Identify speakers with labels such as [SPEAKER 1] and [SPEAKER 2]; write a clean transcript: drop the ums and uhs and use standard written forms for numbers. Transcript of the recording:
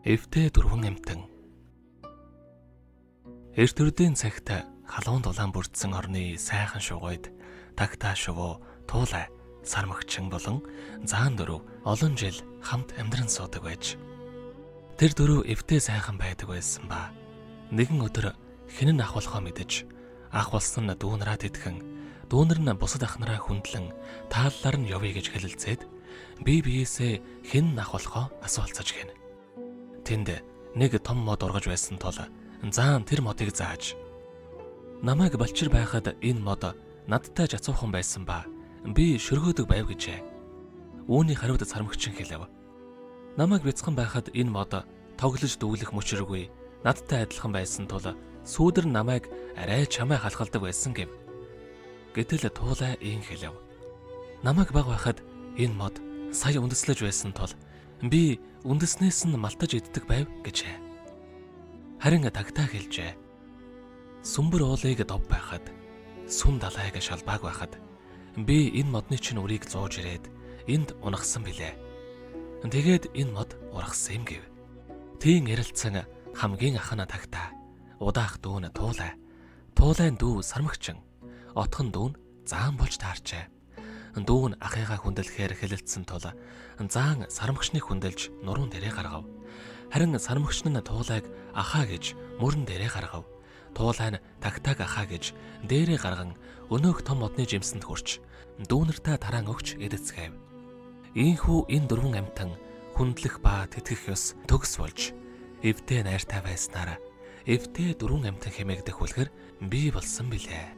[SPEAKER 1] Эвтэй дөрвөн амьтан. Эрт төрдийн цагт халуун дулаан бүрдсэн орны сайхан шугуйд тагтаа шувуу, туулай, сармагчин болон заан дөрөв олон жил хамт амьдран суудаг байж. Тэр дөрөв эвтэй сайхан байдаг байсан ба. Нэгэн өдөр хэн нь ах болохоо мэдэж, ах болсон нь дүү нараа тэтгэн, дүүнер нь бусад ах нараа хүндлэн тааллаар нь явъя гэж хэлэлцээд бие биесээ хэн нь ах болохоо асуулцаж гэнэ. Тэнд нэг том мод ургаж байсан тул заан тэр модыг зааж, намайг балчир байхад энэ мод надтай жацуухан байсан ба би шөргөөдөг байв гэжээ. Үүний хариуд сармагчин хэлэв. Намайг бяцхан байхад энэ мод тоглож дүүглэх мөчргүй надтай адилхан байсан тул сүүдэр намайг арай чамай халахалдаг байсан гэв. Гэтэл туулай ийн хэлэв. Намайг баг байхад энэ мод сая үндэслэж байсан тул би үндэснээс нь малтаж иддэг байв гэжээ. Харин тагтаа хэлжээ. Сүмбэр уулыг дов байхад, сүм далайг шалбааг байхад би энэ модны чинь үрийг зууж ирээд энд унахсан билээ. Тэгээд энэ мод ургасан юм гэв. Тийм ярилцсан хамгийн ах нь тагтаа, удаах дүү нь туулай, туулайн дүү сармагчин, отхон дүү нь заан болж таарчээ. Дүү нь ахыгаа хүндлэхээр хэлэлцсэн тул заан сармагчныг хүндэлж нуруунд дээрээ гаргав. Харин сармагчин нь туулайг ахаа гэж мөрөн дээрээ гаргав. Туулай нь тагтааг ахаа гэж дээрээ гарган өнөөх том модны жимсэнд хүрч дүүнэртээ тараан өгч эдэцгээв. Ийхүү энэ дөрвөн амьтан хүндлэх ба тэтгэх ёс төгс болж эвтэй найртай байснаар эвтэй дөрвөн амьтан хэмээгдэх үлгэр бий болсон билээ.